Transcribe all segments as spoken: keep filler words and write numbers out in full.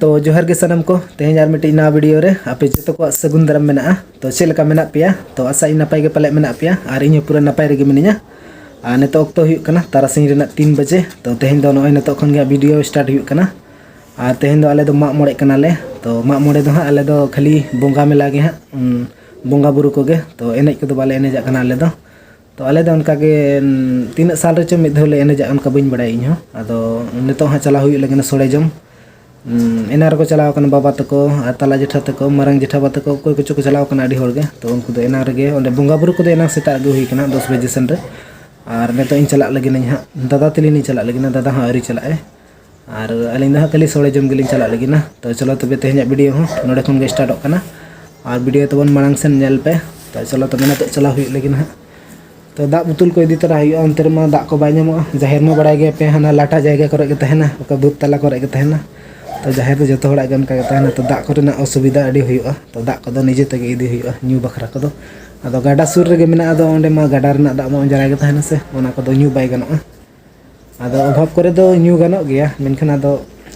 ᱛᱚ ᱡᱚᱦᱟᱨ ᱜᱮ ᱥᱟᱱᱟᱢ ᱠᱚ, ᱛᱮᱦᱮᱧ ᱟᱨ ᱢᱤᱫᱴᱤᱡ ᱱᱟᱣᱟ ᱵᱷᱤᱰᱤᱭᱳ ᱨᱮ ᱟᱯᱮ ᱡᱚᱛᱚ ᱠᱚᱣᱟᱜ ᱥᱟᱹᱜᱩᱱ ᱫᱟᱨᱟᱢ ᱢᱮᱱᱟᱜᱼᱟ᱾ ᱛᱚ ᱪᱮᱫ ᱞᱮᱠᱟ ᱢᱮᱱᱟᱜ ᱯᱮᱭᱟ? ᱛᱚ ᱟᱥᱟ ᱤᱧ ᱱᱟᱯᱟᱭ ᱜᱮ ᱯᱟᱞᱮ ᱢᱮᱱᱟᱜ ᱯᱮᱭᱟ, ᱟᱨ ᱤᱧ ᱦᱚᱸ ᱯᱩᱨᱟᱹ ᱱᱟᱯᱟᱭ ᱨᱮᱜᱮ ᱢᱤᱱᱟᱹᱧᱟ᱾ ᱟᱨ ᱱᱤᱛᱚᱜ ᱚᱠᱛᱚ ᱦᱩᱭᱩᱜ ᱠᱟᱱᱟ ᱛᱟᱨᱟᱥᱤᱧ ᱨᱮᱱᱟᱜ ᱛᱤᱱ ᱵᱟᱡᱮ᱾ ᱛᱚ ᱛᱮᱦᱮᱧ ᱫᱚ ᱱᱚᱜᱼᱚᱭ ᱱᱤᱛᱚᱜ ᱠᱷᱚᱱ ᱜᱮ ᱦᱟᱸᱜ ᱵᱷᱤᱰᱤᱭᱳ ᱥᱴᱟᱨᱴ ᱦᱩᱭᱩᱜ ᱠᱟᱱᱟ᱾ ᱟᱨ ᱛᱮᱦᱮᱧ ᱫᱚ ᱟᱞᱮ ᱫᱚ ᱢᱟᱜ ᱢᱚᱬᱮᱜ ᱠᱟᱱᱟᱞᱮ᱾ ᱛᱚ ᱢᱟᱜ ᱢᱚᱬᱮ ᱫᱚ ᱦᱟᱸᱜ ᱟᱞᱮ ᱫᱚ ᱠᱷᱟᱹᱞᱤ ᱵᱚᱸᱜᱟ ᱢᱮᱞᱟ ᱜᱮ ᱦᱟᱸᱜ, ᱩᱸ, ᱵᱚᱸᱜᱟ ᱵᱩᱨᱩ ᱠᱚᱜᱮ᱾ ᱛᱚ ᱮᱱᱮᱡ ᱠᱚᱫᱚ ᱵᱟᱞᱮ ᱮᱱᱮᱡᱟᱜ ᱠᱟᱱᱟ ᱟᱞᱮ ᱫᱚ᱾ ᱛᱚ ᱟᱞᱮ ᱫᱚ ᱚᱱᱠᱟ ᱜᱮ, ᱩᱸ, ᱛᱤᱱᱟᱹᱜ ᱥᱟᱞ ᱨᱮᱪᱚ ᱢᱤᱫ ᱫᱷᱟᱣ ᱞᱮ ᱮᱱᱮᱡᱟᱜ, ᱚᱱᱠᱟ ᱵᱟᱹᱧ ᱵᱟᱲᱟᱭᱟ ᱤᱧ ᱦᱚᱸ᱾ ᱟᱫᱚ ᱱᱤᱛᱚᱜ ᱦᱟᱸᱜ ᱪᱟᱞᱟᱣ ᱦᱩᱭᱩᱜ ᱞᱟᱹᱜᱤᱫ ᱥᱚᱲᱮ ᱡᱚᱢ᱾ ᱩᱸ, ᱮᱱᱟᱝ ᱨᱮᱠᱚ ᱪᱟᱞᱟᱣ ᱠᱟᱱᱟ ᱵᱟᱵᱟ ᱛᱟᱠᱚ ᱟᱨ ᱛᱟᱞᱟ ᱡᱮᱴᱷᱟ ᱛᱟᱠᱚ, ᱢᱟᱨᱟᱝ ᱡᱮᱴᱷᱟ ᱵᱟ ᱛᱟᱠᱚ, ᱚᱠᱚᱭ ᱠᱚᱪᱚ ᱠᱚ ᱪᱟᱞᱟᱣ ᱠᱟᱱᱟ ᱟᱹᱰᱤ ᱦᱚᱲ ᱜᱮ᱾ ᱛᱚ ᱩᱱᱠᱩ ᱫᱚ ᱮᱱᱟᱝ ᱨᱮᱜᱮ ᱚᱸᱰᱮ ᱵᱚᱸᱜᱟ ᱵᱩᱨᱩ ᱠᱚᱫᱚ ᱮᱱᱟᱝ ᱥᱮᱛᱟᱜ ᱨᱮᱜᱮ ᱦᱩᱭ ᱠᱟᱱᱟ, ᱫᱚᱥ ᱵᱟᱡᱮ ᱥᱮᱱ ᱨᱮ᱾ ᱟᱨ ᱱᱤᱛᱚᱜ ᱤᱧ ᱪᱟᱞᱟᱜ ᱞᱟᱹᱜᱤᱫ ᱤᱧ ᱦᱟᱸᱜ, ᱫᱟᱫᱟ ᱛᱟᱹᱞᱤᱧ ᱞᱤᱧ ᱪᱟᱞᱟᱜ ᱞᱟᱹᱜᱤᱫ, ᱫᱟᱫᱟ ᱦᱚᱸ ᱟᱹᱣᱨᱤ ᱪᱟᱞᱟᱜ ᱟᱭ᱾ ᱟᱨ ᱟᱹᱞᱤᱧ ᱫᱚ ᱦᱟᱸᱜ ᱠᱷᱟᱹᱞᱤ ᱥᱚᱲᱮ ᱡᱚᱢ ᱜᱮᱞᱤᱧ ᱪᱟᱞᱟᱜ ᱞᱟᱹᱜᱤᱫ ᱱᱟ᱾ ᱛᱚ ᱪᱚᱞᱚ ᱛᱚᱵᱮ ᱛᱮᱦᱮᱧᱟᱜ ᱵᱷᱤᱰᱤᱭᱳ ᱦᱚᱸ ᱱᱚᱰᱮ ᱠᱷᱚᱱ ᱜᱮ ᱥᱴᱟᱨᱴᱚᱜ ᱠᱟᱱᱟ᱾ ᱟᱨ ᱵᱷᱤᱰᱤᱭᱳ ᱛᱟᱵᱚᱱ ᱢᱟᱲᱟᱝ ᱥᱮᱱ ᱧᱮᱞ ᱯᱮ᱾ ᱛᱚ ᱪᱚᱞᱚ ᱛᱚᱵᱮ ᱱᱤᱛᱚᱜ ᱪᱟᱞᱟᱣ ᱦᱩᱭᱩᱜ ᱞᱟᱹᱜᱤᱫ ᱱᱟᱦᱟᱜ᱾ ᱛᱚ ᱫᱟᱜ ᱵᱳᱛᱚᱞ ᱠᱚ ᱤᱫᱤ ᱛᱚᱨᱟ ᱦᱩᱭᱩᱜᱼᱟ, ᱚᱱᱛᱮ ᱨᱮᱢᱟ ᱫᱟᱜ ᱠᱚ ᱵᱟᱭ ᱧᱟᱢᱚᱜᱼᱟ᱾ ᱡᱟᱦᱮᱨ ᱢᱟ ᱵᱟᱲᱟᱭ ᱜᱮᱭᱟ ᱯᱮ, ᱦᱟᱱᱟ ᱞᱟᱴᱟ ᱡᱟᱭᱜᱟ ᱠᱚᱨᱮ ᱜᱮ ᱛᱟᱦᱮᱱᱟ, ᱚᱠᱟ ᱵᱟᱹᱫᱽ ᱛᱟᱞᱟ ᱠᱚᱨᱮ ᱜᱮ ᱛᱟᱦᱮᱱᱟ᱾ ᱛᱚ ᱡᱟᱦᱮᱨ ᱫᱚ ᱡᱚᱛᱚ ᱦᱚᱲᱟᱜ ᱜᱮ ᱚᱱᱠᱟ ᱜᱮ ᱛᱟᱦᱮᱱᱟ᱾ ᱛᱚ ᱫᱟᱜ ᱠᱚᱨᱮᱱᱟᱜ ᱚᱥᱩᱵᱤᱫᱷᱟ ᱟᱹᱰᱤ ᱦᱩᱭᱩᱜᱼᱟ᱾ ᱛᱚ ᱫᱟᱜ ᱠᱚᱫᱚ ᱱᱤᱡᱮ ᱛᱮᱜᱮ ᱤᱫᱤ ᱦᱩᱭᱩᱜᱼᱟ ᱧᱩ ᱵᱟᱠᱷᱨᱟ ᱠᱚᱫᱚ᱾ ᱟᱫᱚ ᱜᱟᱰᱟ ᱥᱩᱨ ᱨᱮᱜᱮ ᱢᱮᱱᱟᱜᱼᱟ, ᱟᱫᱚ ᱚᱸᱰᱮ ᱢᱟ ᱜᱟᱰᱟ ᱨᱮᱱᱟᱜ ᱫᱟᱜ ᱢᱟ ᱚᱸᱡᱽᱨᱟ ᱜᱮ ᱛᱟᱦᱮᱱᱟ ᱥᱮ, ᱚᱱᱟ ᱠᱚᱫᱚ ᱧᱩ ᱵᱟᱭ ᱜᱟᱱᱚᱜᱼᱟ᱾ ᱟᱫᱚ ᱚᱵᱷᱟᱵᱽ ᱠᱚᱨᱮ ᱫᱚ ᱧᱩ ᱜᱟᱱᱚᱜ ᱜᱮᱭᱟ, ᱢᱮᱱᱠᱷᱟᱱ ᱟᱫᱚ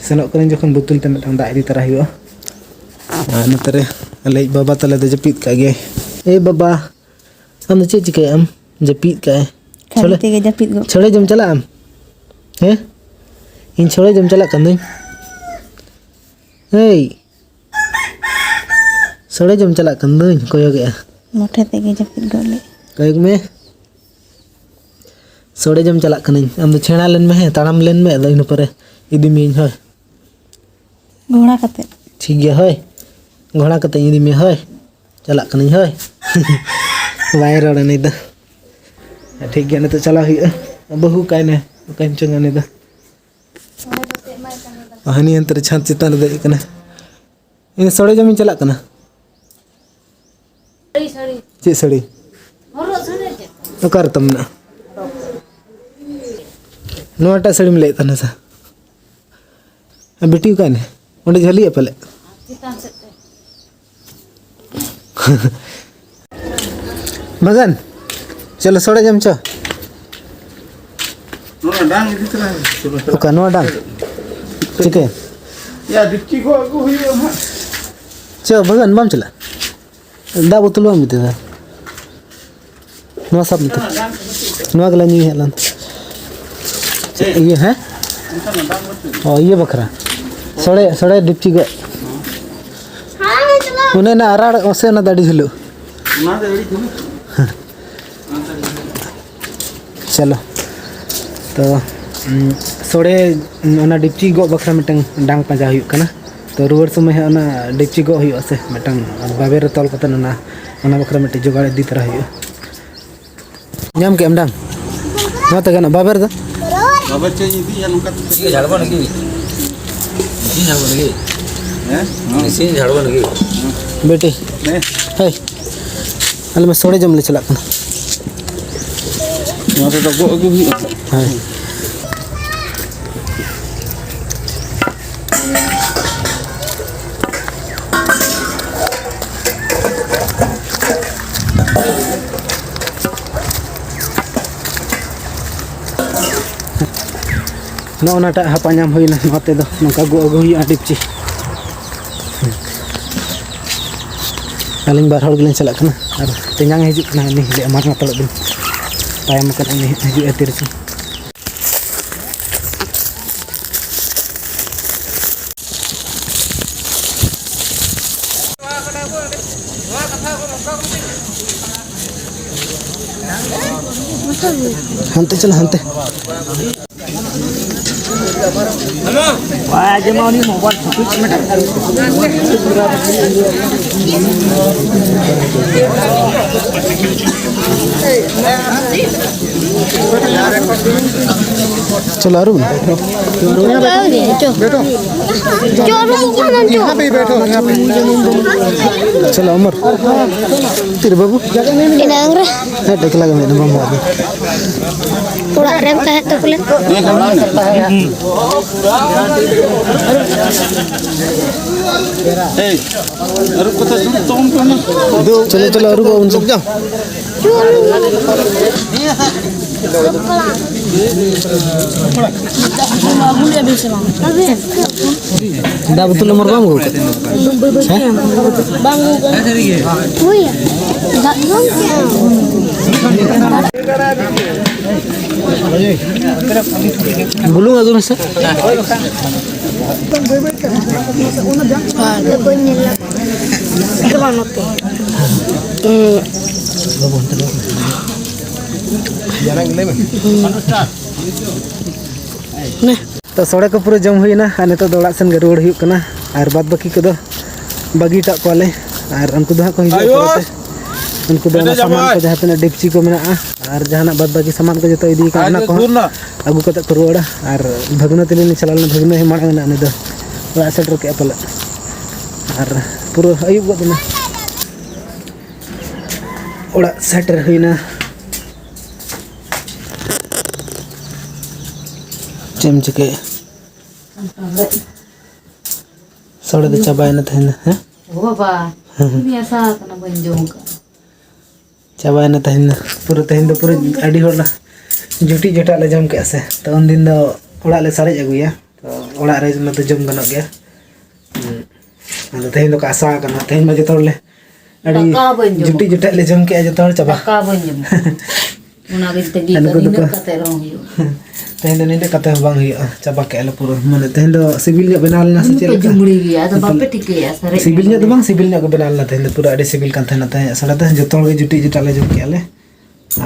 ᱥᱮᱱᱚᱜ ᱠᱟᱹᱱᱟᱹᱧ ᱡᱚᱠᱷᱚᱱ ᱵᱳᱛᱚᱞ ᱛᱮ ᱢᱤᱫᱴᱟᱝ ᱫᱟᱜ ᱤᱫᱤ ᱛᱚᱨᱟ ᱦᱩᱭᱩᱜᱼᱟ᱾ ᱟᱨ ᱱᱚᱛᱮ ᱨᱮ ᱟᱞᱮᱭᱤᱡ ᱵᱟᱵᱟ ᱛᱟᱞᱮ ᱫᱚ ᱡᱟᱹᱯᱤᱫ ᱠᱟᱜ ᱜᱮᱭᱟᱭ᱾ ᱮ ᱵᱟᱵᱟ, ᱟᱢ ᱫᱚ ᱪᱮᱫ ᱪᱤᱠᱟᱹᱭᱮᱫ ᱟᱢ? ᱡᱟᱹᱯᱤᱫ ᱠᱟᱜᱼᱟᱭ᱾ ᱠᱷᱟᱹᱞᱤ ᱪᱷᱚᱞᱮ-, ᱛᱮᱜᱮ ᱡᱟᱹᱯᱤᱫ ᱜᱚᱫ᱾ ᱪᱷᱚᱞᱮ ᱡᱚᱢ ᱪᱟᱞᱟᱜ ᱟᱢ? ᱦᱮᱸ? ᱤᱧ ᱪᱷᱚᱞᱮ ᱡᱚᱢ ᱪᱟᱞᱟᱜ ᱠᱟᱱ ᱫᱩᱧ᱾ ᱮᱭ! ᱥᱚᱲᱮ ᱡᱚᱢ ᱪᱟᱞᱟᱜ ᱠᱟᱱ ᱫᱩᱧ, ᱠᱚᱭᱚᱜᱮᱜᱼᱟ᱾ ᱢᱚᱴᱷᱮ ᱛᱮᱜᱮ ᱡᱟᱹᱯᱤᱫ ᱜᱚᱫ ᱞᱮᱫ᱾ ᱠᱚᱭᱚᱜ ᱢᱮ᱾ ᱥᱚᱲᱮ ᱡᱚᱢ ᱪᱟᱞᱟᱜ ᱠᱟᱹᱱᱟᱹᱧ᱾ ᱟᱢ ᱫᱚ ᱪᱷᱮᱲᱟ ᱞᱮᱱ ᱢᱮ, ᱦᱮᱸ, ᱛᱟᱲᱟᱢ ᱞᱮᱱ ᱢᱮ, ᱟᱫᱚ ᱤᱱᱟᱹ ᱯᱚᱨᱮ ᱤᱫᱤ ᱢᱤᱭᱟᱹᱧ, ᱦᱳᱭ᱾ ᱜᱷᱚᱲᱟ ᱠᱟᱛᱮ᱾ ᱴᱷᱤᱠ ᱜᱮᱭᱟ, ᱦᱳᱭ᱾ ᱜᱷᱚᱲᱟ ᱠᱟᱛᱮ ᱤᱫᱤ ᱢᱮᱭᱟ, ᱦᱳᱭ᱾ ᱪᱟᱞᱟᱜ ᱠᱟᱹᱱᱟᱹᱧ, ᱦᱳᱭ᱾ ᱵᱟᱭ ᱨᱚᱲᱟ ᱱᱩᱭ ᱫᱚ᱾ ᱴᱷᱤᱠ ᱜᱮᱭᱟ, ᱱᱤᱛᱚᱜ ᱪᱟᱞᱟᱜ ᱦᱩᱭᱩᱜᱼᱟ᱾ ᱵᱟᱹᱦᱩ ᱚᱠᱟᱭ ᱱᱟᱭ? ᱚᱠᱟᱭᱮᱱ ᱪᱚᱝ ᱩᱱᱤ ᱫᱚ? ᱦᱟᱹᱱᱤ ᱦᱟᱱᱛᱮ ᱨᱮ ᱪᱷᱟᱸᱫᱽ ᱪᱮᱛᱟᱱ ᱨᱮ ᱫᱮᱡ ᱟᱠᱟᱱᱟ᱾ ᱤᱧ ᱥᱚᱲᱮ ᱡᱚᱢᱤᱧ ᱪᱟᱞᱟᱜ ᱠᱟᱱᱟ᱾ ᱪᱮᱫ ᱥᱟᱹᱲᱤ? ᱚᱠᱟ ᱨᱮ ᱛᱟᱢ ᱢᱮᱱᱟᱜᱼᱟ? ᱱᱚᱣᱟᱴᱟᱜ ᱥᱟᱹᱲᱤᱢ ᱞᱟᱹᱭᱮᱫ ᱛᱟᱦᱮᱱᱟ ᱥᱮ? ᱟᱨ ᱵᱤᱴᱤ ᱚᱠᱟᱭᱮᱱᱟᱭ? ᱚᱸᱰᱮ ᱡᱷᱟᱹᱞᱤᱜᱼᱟ ᱯᱟᱞᱮ᱾ ᱪᱮᱛᱟᱱ ᱥᱮᱫ ᱛᱮ᱾ ᱢᱟᱜᱟᱱ, ᱪᱚᱞᱚ ᱥᱚᱲᱮ ᱡᱚᱢ ᱪᱚ᱾ ᱱᱚᱣᱟ ᱰᱟᱝ ᱤᱫᱤ ᱛᱚᱨᱟᱭ ᱢᱮ᱾ ᱚᱠᱟ ᱱᱚᱣᱟ ᱰᱟᱝ? ᱪᱤᱠᱟᱹ? ᱭᱟ, ᱰᱮᱠᱪᱤ ᱠᱚ ᱟᱹᱜᱩ ᱦᱩᱭᱩᱜᱼᱟ ᱦᱟᱸᱜ᱾ ᱪᱚ, ᱵᱟᱜᱟᱱ ᱵᱟᱢ ᱪᱟᱞᱟᱜ? ᱫᱟᱜ ᱵᱳᱛᱚᱞ ᱵᱟᱢ ᱤᱫᱤ ᱛᱟᱨᱟ? ᱱᱚᱣᱟ ᱥᱟᱵ ᱢᱮ ᱛᱚ᱾ ᱱᱚᱣᱟ ᱜᱮᱞᱮ ᱧᱩᱭ ᱦᱮᱡ ᱞᱮᱱ᱾ ᱤᱭᱟᱹ, ᱦᱮᱸ? ᱚ, ᱤᱭᱟᱹ ᱵᱟᱠᱷᱨᱟ᱾ ᱥᱚᱲᱮ, ᱥᱚᱲᱮ ᱰᱮᱠᱪᱤ ᱜᱚᱡ᱾ ᱚᱱᱮ ᱚᱱᱟ ᱟᱨᱟᱲ ᱚᱥᱮ ᱚᱱᱟ ᱫᱚ ᱟᱹᱰᱤ ᱡᱷᱟᱹᱞᱩᱜ᱾ ᱚᱱᱟ ᱫᱚ ᱟᱹᱰᱤ ᱡᱷᱟᱹᱞᱩᱜ᱾ ᱦᱮᱸ᱾ ᱪᱚᱞᱚ᱾ ᱛᱚ, ᱩᱸ, ᱥᱚᱲᱮ, ᱩᱸ, ᱚᱱᱟ ᱰᱮᱠᱪᱤ ᱜᱚᱜ ᱵᱟᱠᱷᱨᱟ ᱢᱤᱫᱴᱟᱝ ᱰᱟᱝ ᱯᱟᱸᱡᱟ ᱦᱩᱭᱩᱜ ᱠᱟᱱᱟ᱾ ᱛᱚ, ᱨᱩᱣᱟᱹᱲ ᱥᱚᱢᱚᱭ ᱦᱟᱸᱜ ᱚᱱᱟ ᱰᱮᱠᱪᱤ ᱜᱚᱜ ᱦᱩᱭᱩᱜᱼᱟ ᱥᱮ, ᱢᱤᱫᱴᱟᱝ ᱵᱟᱵᱮᱨ ᱨᱮ ᱛᱚᱞ ᱠᱟᱛᱮ ᱚᱱᱟ, ᱚᱱᱟ ᱵᱟᱠᱷᱨᱟ ᱢᱤᱫᱴᱮᱱ ᱡᱚᱜᱟᱲ ᱤᱫᱤ ᱛᱚᱨᱟ ᱦᱩᱭᱩᱜᱼᱟ᱾ ᱧᱟᱢ ᱠᱮᱫ ᱟᱢ ᱰᱟᱝ? ᱱᱚᱣᱟ ᱛᱮ ᱜᱟᱱᱚᱜ ᱵᱟᱵᱮᱨ ᱫᱚ? ᱵᱟᱵᱮᱨ ᱪᱮᱫ ᱤᱧ ᱤᱫᱤᱭᱟ ᱱᱚᱝᱠᱟ ᱛᱮ? ᱤᱥᱤᱱ ᱡᱷᱟᱲ ᱵᱚᱱ ᱤᱫᱤ᱾ ᱤᱥᱤᱱ ᱡᱷᱟᱲ ᱵᱚᱱ ᱤᱫᱤ᱾ ᱦᱮᱸ? ᱤᱥᱤᱱ ᱡᱷᱟᱲ ᱵᱚᱱ ᱤᱫᱤ᱾ ᱵᱮᱴᱤ᱾ ᱦᱮᱸ᱾ ᱦᱮᱭ᱾ ᱟᱞᱮ ᱢᱟ ᱥᱚᱲᱮ ᱡᱚᱢ ᱞᱮ ᱪᱟᱞᱟᱜ ᱠᱟᱱᱟ᱾ ᱱᱚᱣᱟ ᱛᱮᱫᱚ ᱜᱚᱜ ᱟᱹᱜᱩ ᱦᱩᱭᱩᱜᱼᱟ᱾ ᱦᱮᱸ᱾ ᱱᱚᱜᱼᱚ ᱱᱟᱴᱟᱜ ᱦᱟᱯᱟ ᱧᱟᱢ ᱦᱩᱭᱱᱟ, ᱱᱚᱣᱟ ᱛᱮᱫᱚ ᱱᱚᱝᱠᱟ ᱜᱚᱜ ᱟᱹᱜᱩ ᱦᱩᱭᱩᱜᱼᱟ ᱰᱮᱠᱪᱤ᱾ ᱟᱹᱞᱤᱧ ᱵᱟᱨ ᱦᱚᱲ ᱜᱮᱞᱤᱧ ᱪᱟᱞᱟᱜ ᱠᱟᱱᱟ, ᱟᱨ ᱛᱮᱧᱟᱝ ᱮ ᱦᱤᱡᱩᱜ ᱠᱟᱱᱟ, ᱩᱱᱤ ᱞᱟᱹᱭ ᱮᱫᱼᱟ ᱢᱟᱨ ᱢᱟᱛᱟᱞᱚᱜ ᱵᱤᱱ, ᱛᱟᱭᱚᱢ ᱟᱠᱟᱱᱟ, ᱩᱱᱤ ᱦᱤᱡᱩᱜᱼᱟ ᱛᱤᱨᱮ ᱪᱚᱝ᱾ ᱦᱟᱱᱛᱮ ᱪᱟᱞᱟᱜ, ᱦᱟᱱᱛᱮ᱾ चलो अरुण। चलो उमर। तेरे बाबू। ᱮᱱᱟᱝ ᱨᱮ᱾ ᱦᱮᱸ, ᱮᱠᱞᱟ ᱜᱮ ᱢᱮᱱᱟᱢ, ᱵᱟᱢ ᱦᱚᱦᱚ ᱟᱫᱮ᱾ ᱚᱲᱟᱜ ᱨᱮᱢ ᱛᱟᱦᱮᱸ ᱛᱟᱠᱚ ᱞᱮ᱾ ᱮᱭ, ᱟᱹᱨᱩᱵ ᱠᱟᱛᱮ ᱫᱩᱲᱩᱵ ᱛᱟᱵᱚᱱ ᱯᱮ ᱢᱟ᱾ ᱪᱚᱞᱚ, ᱪᱚᱞᱚ, ᱟᱹᱨᱩᱵᱚᱜ ᱵᱚᱱ ᱥᱮ᱾ ᱫᱟᱜ ᱵᱳᱛᱚᱞ ᱟᱢᱟᱨ ᱵᱟᱢ ᱟᱹᱜᱩ ᱠᱟᱫᱟ? ᱦᱮᱸ? ᱵᱟᱝ ᱟᱹᱜᱩ ᱠᱟᱫᱟ᱾ ᱦᱩᱭ᱾ ᱫᱟᱜ ᱧᱩ ᱠᱮᱫᱼᱟ᱾ ᱵᱩᱞᱩᱝ ᱟᱹᱜᱩ ᱢᱮᱥᱮ᱾ ᱵᱟᱹᱧ ᱧᱮᱞ ᱞᱮᱫ ᱠᱚᱣᱟ᱾ ᱱᱚᱛᱮ᱾ ᱛᱚ, ᱥᱚᱲᱮ ᱠᱚ ᱯᱩᱨᱟᱹ ᱡᱚᱢ ᱦᱩᱭᱱᱟ ᱟᱨ ᱱᱤᱛᱚᱜ ᱫᱚ ᱚᱲᱟᱜ ᱥᱮᱱ ᱜᱮ ᱨᱩᱣᱟᱹᱲ ᱦᱩᱭᱩᱜ ᱠᱟᱱᱟ᱾ ᱟᱨ ᱵᱟᱫ ᱵᱟᱹᱠᱤ ᱠᱚᱫᱚ ᱵᱟᱹᱜᱤ ᱦᱚᱴᱚ ᱠᱚᱣᱟᱞᱮ᱾ ᱟᱨ ᱩᱱᱠᱩ ᱫᱚ ᱦᱟᱸᱜ ᱠᱚ ᱦᱤᱡᱩᱜᱼᱟ ᱯᱚᱨᱮᱛᱮ᱾ ᱩᱱᱠᱩ ᱫᱚ ᱚᱱᱟ ᱥᱟᱢᱟᱱ ᱠᱚ, ᱡᱟᱦᱟᱸ ᱛᱤᱱᱟᱹᱜ ᱰᱮᱠᱪᱤ ᱠᱚ ᱢᱮᱱᱟᱜᱼᱟ ᱟᱨ ᱡᱟᱦᱟᱱᱟᱜ ᱵᱟᱫ ᱵᱟᱹᱠᱤ ᱥᱟᱢᱟᱱ ᱠᱚ ᱡᱚᱛᱚ ᱤᱫᱤ ᱠᱟᱜᱼᱟ, ᱚᱱᱟ ᱠᱚ ᱦᱟᱸᱜ ᱟᱹᱜᱩ ᱠᱟᱛᱮ ᱠᱚ ᱨᱩᱣᱟᱹᱲᱟ᱾ ᱟᱨ ᱵᱷᱟᱹᱜᱽᱱᱟᱹ ᱛᱟᱹᱞᱤᱧ ᱞᱤᱧ ᱪᱟᱞᱟᱣ ᱞᱮᱱᱟ, ᱵᱷᱟᱹᱜᱽᱱᱟᱹ ᱦᱚᱸ ᱢᱟᱲᱟᱝ ᱮᱱᱟ, ᱩᱱᱤ ᱫᱚ ᱚᱲᱟᱜ ᱥᱮᱴᱮᱨ ᱠᱮᱜᱼᱟ ᱯᱟᱞᱮ᱾ ᱟᱨ ᱯᱩᱨᱟᱹ ᱟᱹᱭᱩᱵ ᱜᱚᱫ ᱮᱱᱟ᱾ ᱚᱲᱟᱜ ᱥᱮᱴᱮᱨ ᱦᱩᱭᱱᱟ᱾ ᱪᱮᱫ ᱮᱢ ᱪᱤᱠᱟᱹᱭᱟ? ᱥᱚᱲᱮ ᱫᱚ ᱪᱟᱵᱟᱭᱮᱱᱟ ᱛᱮᱦᱮᱧ ᱫᱚ, ᱦᱮᱸ? ᱳ ᱵᱟᱵᱟ, ᱦᱮᱸ, ᱦᱮᱸ᱾ ᱤᱧ ᱟᱥᱟ ᱟᱠᱟᱱᱟ, ᱵᱟᱹᱧ ᱡᱚᱢ ᱟᱠᱟᱫ᱾ ᱪᱟᱵᱟᱭᱮᱱᱟ ᱛᱮᱦᱮᱧ ᱫᱚ᱾ ᱯᱩᱨᱟᱹ ᱛᱮᱦᱮᱧ ᱫᱚ ᱯᱩᱨᱟᱹ ᱟᱹᱰᱤ ᱦᱚᱲ ᱞᱮ ᱡᱩᱴᱤᱡ ᱡᱚᱴᱟᱜ ᱞᱮ ᱡᱚᱢ ᱠᱮᱜᱼᱟ ᱥᱮ᱾ ᱛᱚ ᱩᱱᱫᱤᱱ ᱫᱚ ᱚᱲᱟᱜ ᱞᱮ ᱥᱟᱨᱮᱡ ᱟᱹᱜᱩᱭᱟ᱾ ᱛᱚ ᱚᱲᱟᱜ ᱨᱮ ᱢᱟᱛᱚ ᱡᱚᱢ ᱜᱟᱱᱚᱜ ᱜᱮᱭᱟ᱾ ᱦᱩᱸ᱾ ᱟᱫᱚ ᱛᱮᱦᱮᱧ ᱫᱚᱠᱚ ᱟᱥᱟ ᱟᱠᱟᱱᱟ᱾ ᱛᱮᱦᱮᱧ ᱢᱟ ᱡᱚᱛᱚ ᱦᱚᱲ ᱞᱮ ᱟᱹᱰᱤ ᱫᱟᱠᱟ ᱵᱟᱹᱧ ᱡᱚᱢᱟ᱾ ᱡᱩᱴᱤᱡ ᱡᱚᱴᱟᱜ ᱞᱮ ᱡᱚᱢ ᱠᱮᱜᱼᱟ ᱡᱚᱛᱚ ᱦᱚᱲ ᱪᱟᱵᱟ᱾ ᱫᱟᱠᱟ ᱵᱟᱹᱧ ᱡᱚᱢᱟ᱾ ᱚᱱᱟ ᱜᱮ ᱛᱮᱜᱮ ᱟᱨ ᱱᱩᱠᱩ ᱫᱚᱠᱚ ᱱᱤᱱᱟᱹᱜ ᱠᱟᱛᱮ ᱨᱮᱦᱚᱸ ᱦᱩᱭᱩᱜᱼᱟ᱾ ᱛᱮᱦᱮᱧ ᱫᱚ ᱱᱤᱱᱟᱹᱜ ᱠᱟᱛᱮ ᱦᱚᱸ ᱵᱟᱝ ᱦᱩᱭᱩᱜᱼᱟ, ᱪᱟᱵᱟ ᱠᱮᱜᱼᱟ ᱞᱮ ᱯᱩᱨᱟᱹ᱾ ᱢᱟᱱᱮ ᱛᱮᱦᱮᱧ ᱫᱚ ᱥᱤᱵᱤᱞ ᱧᱚᱜ ᱵᱮᱱᱟᱣ ᱞᱮᱱᱟ ᱥᱮ ᱪᱮᱫ ᱞᱮᱠᱟ? ᱡᱩᱢᱲᱤ ᱜᱮᱭᱟ, ᱟᱫᱚ ᱵᱟᱯᱮ ᱴᱷᱤᱠᱟᱹᱭᱟ, ᱥᱟᱨᱮᱡ ᱥᱤᱵᱤᱞ ᱧᱚᱜ ᱫᱚ ᱵᱟᱝ, ᱥᱤᱵᱤᱞ ᱧᱚᱜ ᱜᱮ ᱵᱮᱱᱟᱣ ᱞᱮᱱᱟ ᱛᱮᱦᱮᱧ ᱫᱚ, ᱯᱩᱨᱟᱹ ᱟᱹᱰᱤ ᱥᱤᱵᱤᱞ ᱠᱟᱱ ᱛᱟᱦᱮᱱᱟ ᱛᱮᱦᱮᱧ ᱥᱚᱲᱮ ᱫᱚ᱾ ᱡᱚᱛᱚ ᱦᱚᱲ ᱜᱮ ᱡᱩᱴᱤᱡ ᱡᱚᱴᱟᱜ ᱞᱮ ᱡᱚᱢ ᱠᱮᱜᱼᱟ ᱞᱮ᱾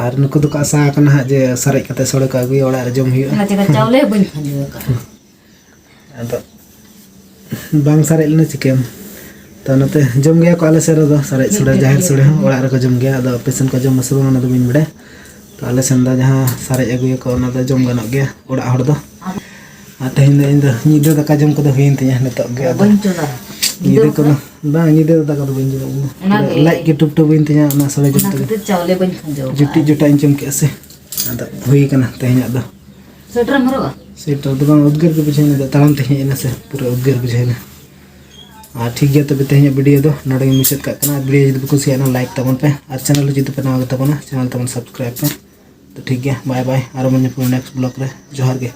ᱟᱨ ᱱᱩᱠᱩ ᱫᱚᱠᱚ ᱟᱥᱟ ᱟᱠᱟᱱᱟ ᱦᱟᱸᱜ ᱡᱮ ᱥᱟᱨᱮᱡ ᱠᱟᱛᱮ ᱥᱚᱲᱮ ᱠᱚ ᱟᱹᱜᱩᱭᱟ, ᱚᱲᱟᱜ ᱨᱮ ᱡᱚᱢ ᱦᱩᱭᱩᱜᱼᱟ᱾ ᱚᱱᱟ ᱪᱮᱠᱟ ᱪᱟᱣᱞᱮ ᱦᱚᱸ ᱵᱟᱹᱧ ᱠᱷᱟᱸᱡᱚ ᱟᱠᱟᱫᱼᱟ᱾ ᱟᱫᱚ ᱵᱟᱝ ᱥᱟᱨᱮᱡ ᱞᱮᱱᱟ, ᱪᱤᱠᱟᱹᱭᱟᱢ? ᱛᱚ ᱱᱚᱛᱮ ᱡᱚᱢ ᱜᱮᱭᱟ ᱠᱚ ᱟᱞᱮ ᱥᱮᱫ ᱨᱮᱫᱚ, ᱥᱟᱨᱮᱡ ᱥᱚᱲᱮ, ᱡᱟᱦᱮᱨ ᱥᱚᱲᱮ ᱦᱚᱸ ᱚᱲᱟᱜ ᱨᱮᱠᱚ ᱡᱚᱢ ᱜᱮᱭᱟ᱾ ᱟᱫᱚ ᱟᱯᱮ ᱥᱮᱱ ᱠᱚ ᱡᱚᱢᱟ ᱥᱮ ᱵᱟᱝ, ᱚᱱᱟ ᱫᱚ ᱵᱟᱹᱧ ᱵᱟᱲᱟᱭᱟ᱾ ᱟᱞᱮ ᱥᱮᱱ ᱫᱚ ᱡᱟᱦᱟᱸ ᱥᱟᱨᱮᱡ ᱟᱹᱜᱩᱭᱟᱠᱚ, ᱚᱱᱟ ᱫᱚ ᱡᱚᱢ ᱜᱟᱱᱚᱜ ᱜᱮᱭᱟ ᱚᱲᱟᱜ ᱦᱚᱲ ᱫᱚ᱾ ᱟᱨ ᱛᱮᱦᱮᱧ ᱫᱚ ᱤᱧ ᱫᱚ ᱧᱤᱫᱟᱹ ᱫᱟᱠᱟ ᱡᱚᱢ ᱠᱚᱫᱚ ᱦᱩᱭᱮᱱ ᱛᱤᱧᱟᱹ ᱱᱤᱛᱚᱜ ᱜᱮ᱾ ᱟᱫᱚ ᱵᱟᱹᱧ ᱪᱚᱸᱫᱟ᱾ ᱧᱤᱫᱟᱹ ᱠᱚᱫᱚ ᱵᱟᱝ, ᱧᱤᱫᱟᱹ ᱫᱚ ᱫᱟᱠᱟ ᱫᱚ ᱵᱟᱹᱧ ᱡᱚᱢ ᱮᱫᱟ᱾ ᱚᱱᱟ ᱜᱮ᱾ ᱞᱟᱡ ᱜᱮ ᱴᱩᱯ ᱴᱩᱯ ᱮᱱ ᱛᱤᱧᱟᱹ ᱚᱱᱟ ᱥᱟᱲᱮ ᱡᱚᱢ ᱚᱱᱟ ᱛᱮᱜᱮ᱾ ᱠᱷᱟᱹᱛᱤᱨ ᱪᱟᱣᱞᱮ ᱵᱟᱹᱧ ᱠᱷᱟᱸᱡᱚ ᱟᱠᱟᱫᱟ᱾ ᱡᱩᱴᱤᱡ ᱡᱩᱴᱟᱜ ᱤᱧ ᱡᱚᱢ ᱠᱮᱫᱼᱟ ᱥᱮ᱾ ᱟᱫᱚ ᱦᱩᱭ ᱠᱟᱱᱟ ᱛᱮᱦᱮᱧᱟᱜ ᱫᱚ᱾ ᱥᱩᱭᱮᱴᱟᱨ ᱮᱢ ᱦᱚᱨᱚᱜᱟ? ᱥᱩᱭᱮᱴᱟᱨ ᱫᱚ ᱵᱟᱝ, ᱩᱫᱽᱜᱟᱹᱨ ᱜᱮ ᱵᱩᱡᱷᱟᱹᱣ ᱮᱱᱟ᱾ ᱛᱟᱲᱟᱢ ᱛᱮ ᱦᱮᱡ ᱮᱱᱟ ᱥᱮ, ᱯᱩᱨᱟᱹ ᱩᱫᱽᱜᱟᱹᱨ ᱵᱩᱡᱷᱟᱹᱣ ᱮᱱᱟ᱾ ᱟᱨ ᱴᱷᱤᱠ ᱜᱮᱭᱟ, ᱛᱚᱵᱮ ᱛᱮᱦᱮᱧᱟᱜ ᱵᱷᱤᱰᱤᱭᱳ ᱫᱚ ᱱᱚᱰᱮ ᱜᱮ ᱢᱩᱪᱟᱹᱫ ᱠᱟᱜ ᱠᱟᱱᱟ᱾ ᱟᱨ ᱵᱷᱤᱰᱤᱭᱳ ᱡᱩᱫᱤ ᱯᱮ ᱠᱩᱥᱤᱭᱟᱜᱼᱟ, ᱞᱟᱭᱤᱠ ᱛᱟᱵᱚᱱ ᱯᱮ, ᱟᱨ ᱪᱮᱱᱮᱞ ᱨᱮ ᱡᱩᱫᱤ ᱯᱮ ᱱᱟᱣᱟ ᱜᱮᱛᱟ ᱵᱚᱱᱟ, ᱪᱮᱱᱮᱞ ᱛᱟᱵᱚᱱ ᱥᱟᱵᱥᱠᱨᱟᱭᱤᱵ ᱯᱮ᱾ ᱛᱚ ᱴᱷᱤᱠ ᱜᱮᱭᱟ, ᱵᱟᱭ ᱵᱟᱭ, ᱟᱨᱚ ᱵᱚᱱ ᱧᱟᱯᱟᱢᱟ ᱱᱮᱠᱥᱴ ᱵᱞᱚᱜ ᱨᱮ᱾ ᱡᱚᱦᱟᱨ ᱜᱮ᱾